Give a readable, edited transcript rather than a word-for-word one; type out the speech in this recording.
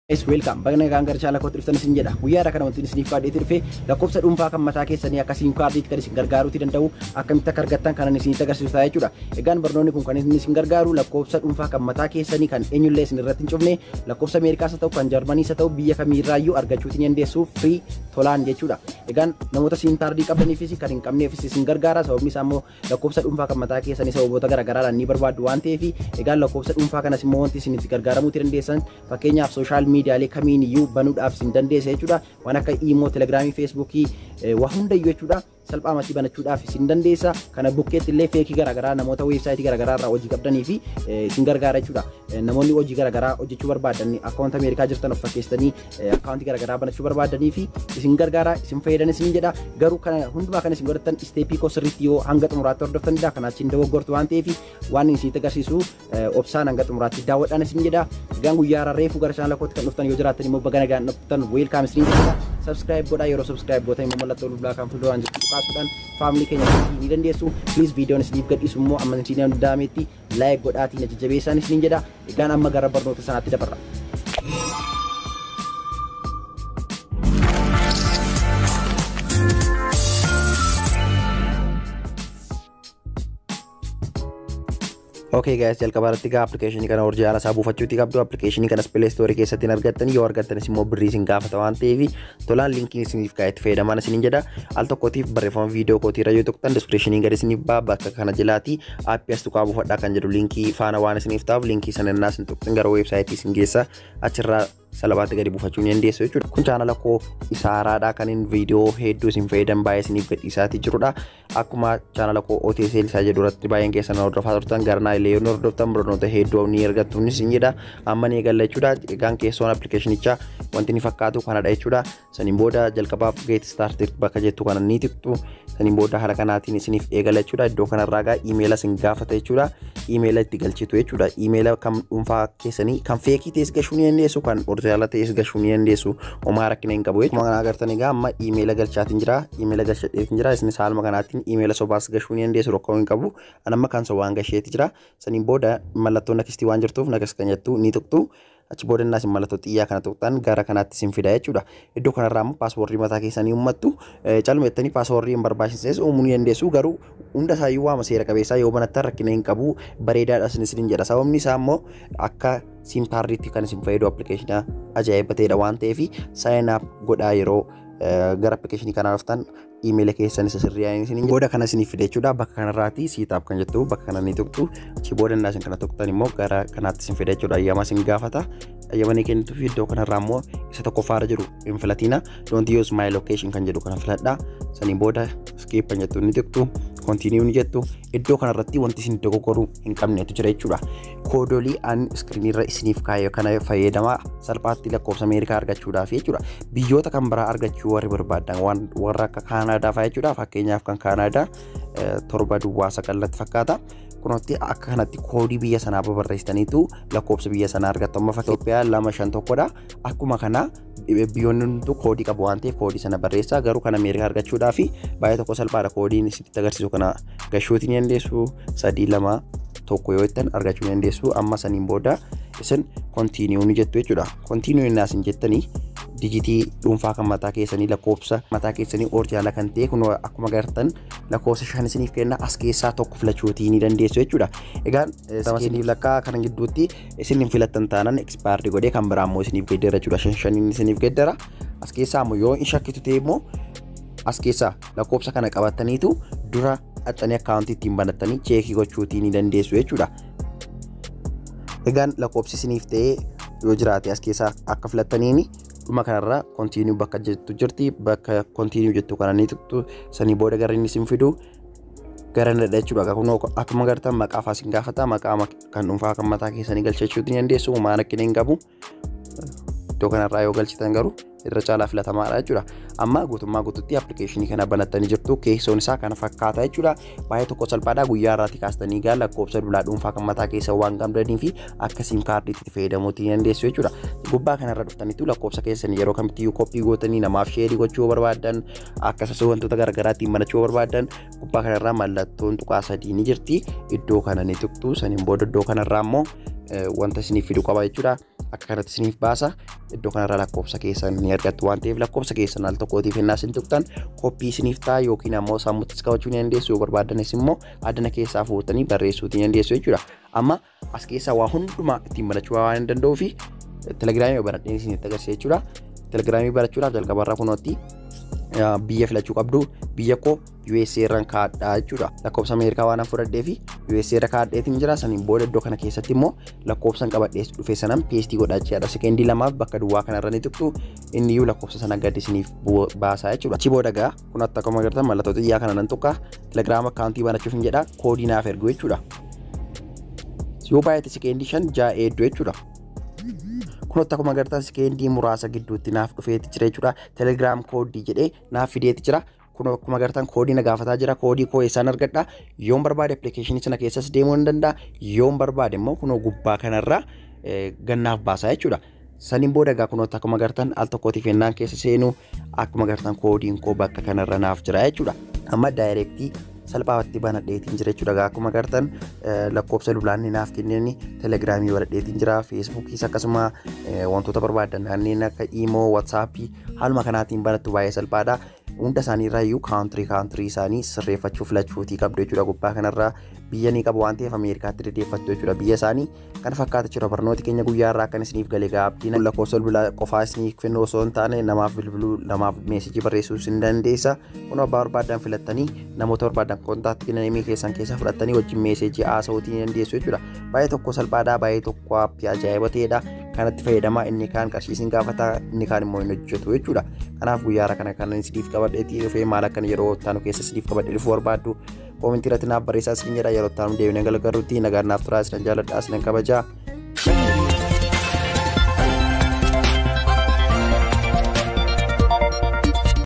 Guys, welcome. Baga nagaan gara channel kootti dhuftan isin jedha. Guyyaa irraa kana wanti isiniif kaadheetti dhufe lakkoofsa dhuunfaa kan mataa keessanii akka SIM cardiitti kan isin gargaaruuti danda'u akkamitti akka argattan kanan isinitti agarsiisu ta'a jechuudha. Egaan barnoonni kun kan inni isin gargaaru lakkoofsa dhuunfaa kan mataa keessanii kan eenyullee isin irratti hin cufne, lakkoofsa Ameerikaas haa ta'u kan Jarmaniis haa ta'u biyya kamiirraayyuu argachuuti ni dandeessu free tolaan jechuudha. Egaan namoota SIM cardii qabaniifis kan hin qabneefis isin gargaara. Sababni isaa immoo lakkoofsa dhuunfaa kan mataa keessanii sababoota garaagaraadhaan ni barbaaddu waan ta'eef, egaan lakkoofsa dhuunfaa kanas immoo wanti isin itti gargaaramuuti dandeessan fakkeenyaaf social miidiyaalee kamiin iyyuu banuudhaaf isin dandeessa jechuudha. Waan akka Imo, Telegramii, Facebookii waa hundayyuu jechuudha. Salphaamatti banachuudhaaf isin dandeessa. Kana bukkeetti illee fakeii garaagaraa namoota websiteii garaagaraa irraa hojii qabdanii fi isin gargaara jechuudha. Namoonni hojii garaagaraa hojjechuu barbaadan, akkaawuntii Ameerikaa jirtan of fakkeessitanii akkaawuntii garaagaraa banachuu barbaadanii fi isin gargaara, isin fayyadan isin jedha. Garuu kana hundumaa kan isin godhattan stepii koo sirriitti yoo hanga xumuraatti hordoftanidha. Kana achiin dogoggortu waan ta'eef waan isinitti agarsiisu obsaan hanga xumuraatti daawwadhaan isin jedha. Egaan guyyaa har'a reefuu gara channel kootti kan dhuftan yoo jiraattan immoo baga nagaan dhuftan, welcome isin jedha. Subscribe godhaa. Yeroo subscribe gootan immoo mallattoo bilbilaa kan fuulduraan jirtu kaasuudhaan family keenya ni dandeessu. Please, viidiyoon isiniif gadhiisu immoo amma isin danda'ametti like godhaatii na jajjabeessaan isiniin jedha. Egaan amma gara barnoota sanaatti dabarra. Okay guys, jalqaba irratti gaa applicationii kana original isaa buufachuuti qabdu. Applicationii kanas Play Store keessatti hin argattan. Yoo argattanis immoo birrii isin gaafata waan ta'eef tolaan linkiin isiniif kaa'ee itti fayyadamaan isiniin jedha. Al tokkootiif barreeffama viidiyoo kootii irra yoo tuqxan descriptionii gadi isiniif ba'a. Bakka kana jalaati appii as tuqaa buufadhaa kan jedhu linkii faana waan isiniif ta'uuf, linkii sana innaa isin tuqxan gara websiteii isin geessa, achirraa salphaatti gadi buufachuu ni dandeessu jechuudha. Kun channel koo isa haaraadha kan inni viidiyoo hedduu isin fayyadan baay'ee isiniif gadhiisaatii jirudha. Akkuma channel koo OTS isaa jedhu irratti baay'een keessan hordofaa turtan, garanaa illee yoo hordoftan barnoota hedduu ni argattu isin jedha. Amma ni eegalla jechuudha. Egaan keessoon applicationichaa wanti inni fakkaatu kanadha jechuudha. Saniin booda jalqabaaf "Get started" bakka jettu kana ni tuqxu. Saniin booda haala kanaatiin isiniif eegala jechuudha. Iddoo kanarraa gaa iimeela isin gaafata jechuudha. Iimeela itti galchitu jechuudha. Iimeela kan dhuunfaa keessanii kan fakeii ta'es gashuu ni dandeessu, kan original ta'es gashuu ni dandeessu. Homaa rakkina hin qabu jechuudha. Akkuma agartan egaa amma iimeela galchaatiin jira. Iimeela galchadheetiin jira. Isinis haaluma kanaatiin iimeela sobaas gashuu ni dandeessu, rakkoo hin qabu. An amma kan sobaan gasheeti jira. Saniin booda mallattoo nextii waan jirtuuf "Next" kan jettu ni tuqxu. Achi booda innaas mallattoo xiyyaa kana tuqxan gara kanaatti isin fida jechuudha. Iddoo kanarraa immoo passwordii mataa keessanii uummattu. Calma jettanii passwordii hin barbaachisnes uumuu ni dandeessu. Garuu hunda isaayyuu waama seera qabeessaa yoo banattan rakkina hin qabu, bareedaadha isin jedha. Sababni isaa immoo akka SIM cardiitti kan isin fayyadu appilikeeshina ajaa'iba ta'edha waan ta'eef, sign up godhaa. Yeroo gara appilikeeshinii kanaa dhuftan iimeela keessan isa sirrii isin booda kana isiniif fide jechuudha. Bakka kanarraati "Set up" kan jettu bakka kana ni tuqxu. Achi booda innaa isin kana tuqxan immoo gara kanaatti isin fide jechuudha. Ayyama isin gaafata. Ayyama ni kennitu fi iddoo kanarraa immoo isa tokkoffaarra jiru hin filatina. "Don't use my location" kan jedhu kana filadha. Saniin booda "Skip" kan jettu ni tuqxu. "Continue" ni jettu. Iddoo kanarratti wanti isin dogoggoruu hin qabnetu jira jechuudha. Koodolii an screeniirra isiniif kaa'e kana fayyadamaa salphaatti lakkoofsa Ameerikaa argachuudhaaf jechuudha. Biyyoota kan biraa argachuu warri barbaadan waan warra akka Kaanaadaa fa'aa jechuudha. Fakkeenyaaf kan Kaanaadaa 709 natti fakkaata. Kunuutti akka kanatti koodii biyya sanaa babarreessitaniitu lakkoofsa biyya sanaa argattu. Amma Itoophiyaa 251dha. Akkuma kana biyyoonni hunduu koodii qabu waan ta'eef koodii sana barreessaa. Garuu kan Ameerikaa argachuudhaaf baay'ee tokko salphaadha. Koodiin isinitti agarsiisu kana gashuutii ni dandeessu. 321 yoo jettan argachuu ni dandeessu. Amma saniin booda isin "Continue" ni jettu jechuudha. "Continue" innaa isin jettanii digitii dhuunfaa kan mataa keessanii, lakkoofsa mataa keessanii original kan ta'e kun akkuma agartan lakkoofsa 5 isiniif kenna, as keessaa tokko filachuutii ni dandeessu jechuudha. Egaan isiniif lakkaa kana gidduutti isin hin filattan taanaan expired godhee kan biraa immoo isiniif geeddara jechuudha. Shan shaniin isiniif geeddara. As keessaa immoo yoo hin shakkitu ta'e immoo as keessaa lakkoofsa kana qabataniitu dura dhaxxanii akkaawuntii ittiin banattanii checkii gochuutii ni dandeessu jechuudha. Egaan lakkoofsi isiniif ta'ee yoo jiraate as keessaa akka filattaniini dhuma kanarra "Continue" bakka jettu jirti. Bakka "Continue" jettu kana ni tuqxu. Sanii booda gara inni isin fidu gara inni jechuudha. Kun akkuma agartan maqaa fa'aa isin gaafata. Maqaa kan dhuunfaa kan mataa keessanii galchachuu ni dandeessu, maan rakkina hin qabu. Iddoo kanarraa yoo galchitan garuu irra caalaa filatamaadha jechuudha. Amma guutummaa guututti appilikeeshinii kana banattanii jirtu. Keessoon isaa kana fakkaata jechuudha. Baay'ee tokko salphaadha. Guyyaa irraatti kaastanii gaa lakkoofsa dulaa dhuunfaa kan mataa keessa waan qabdanii fi akka SIM cardiitti fayyadamuutii ni dandeessu jechuudha. Gubbaa kanarra dhuftaniitu lakkoofsa keessan yeroo kamittiyyuu copy gootanii namaaf shareii gochuu barbaaddan, akkasumas wantoota garaagaraa ittiin banachuu barbaaddan, gubbaa kanarraa mallattoon tuqaa sadii ni jirti. Iddoo kana ni tuqxu. Saniin booda iddoo kanarraa immoo wanta isiniif fidu qaba jechuudha. Akka kanatti isiniif baasa. Iddoo kanarraa lakkoofsa keessan ni argattu waan ta'eef, lakkoofsa keessan al tokkootiif ennaa isin tuqxan copy isiniif ta'a, yookiin ammoo sammuuttis qabachuu ni dandeessu, yoo barbaaddanis immoo addana keessaa fuutanii barreessuutii ni dandeessu jechuudha. Amma as keessaa waa hundumaa ittiin banachuu waan hin danda'uu fi Telegramii banadheen isinitti agarsiisa jechuudha. Telegramii banachuudhaaf jalqabarraa kunootti biyya filachuu qabdu. Biyya koo USA irraan kaadhaa jechuudha. Lakkoofsa Ameerikaa waan fudhadhee fi USA irra kaadheetiin jira. Saniin booda iddoo kana keessatti immoo lakkoofsan qabadhee dhufe sanan paste godhaa jechuudha. Sekeendii 2f bakka duwwaa kanarra ni tuqxu, inni iyyuu lakkoofsa sana gadi isiniif baasaa jechuudha. Achi booda gaa kun akkuma agartan mallattoo xiyyaa kana nan tuqqa. Telegram account banachuuf hin jedha, koodii naaf ergu jechuudha. Yoo baay'ate sekeendii 5 6 eedduu jechuudha. Kun akkuma agartan sekeendii muraasa gidduutti naaf dhufeeti jira jechuudha. Telegram koodii jedhee naaf fideeti jira. Kun akkuma agartan koodii na gaafataa jira. Koodii koo eessaan argadha? Yoon barbaade appilikeeshinii sana keessas deemuu ni danda'a. Yoon barbaade immoo kunoo gubbaa kanarraa gannaaf baasaa jechuudha. Saniin booda egaa kunoo akkuma agartan al tokkootiif ennaan keessa seenuu akkuma agartan koodiin koo bakka kanarra naaf jira jechuudha. Amma direct salphaatti banadheetiin jira jechuudha. Akkuma agartan lakkoofsa bilbilaanni naaf kenneen Telegramii banadheetiin jira. Facebookiis akkasuma wantoota barbaadan kanneen akka Imo, WhatsAppii haaluma kanaatiin banattu, baay'ee salphaadha. Hunda isaanii irraa iyyuu country isaanii sirreeffachuu filachuutii qabdu jechuudha. Gubbaa kanarraa biyya ni qabu waan ta'eef Ameerikaatti deddeeffattu jechuudha biyya isaanii. Kana fakkaata jechuudha barnooti keenya guyyaa irraa. Akkan isiniif galee gaabdiin, lakkoofsa bilbilaa qofaa isiniif kennu osoo hin taane namaaf bilbiluu, namaaf message barreessuu isin dandeessa. Kun abbaa barbaadan filattanii namoota barbaadan contact namii keessan keessa fudhattanii wajjin message haasa'uutii ni dandeessu jechuudha. Baay'ee tokko salphaadha, baay'ee tokko app ajaa'iba ta'edha. Kanatti fayyadamaa. Inni kaan qarshii isin gaafata, inni kaan immoo hin hojjetu jechuudha. Kanaaf guyyaa kana kan isiniif qabadheetii dhufee maal akkan yeroo ittaanu keessa isiniif qabadhee dhufuu barbaaddu comment irratti naaf barreessaa isin jedha. Yeroo ittaanu deebinee gargaarutti nagaan naaf turaa. Isin jaalladha, isin kabajaa.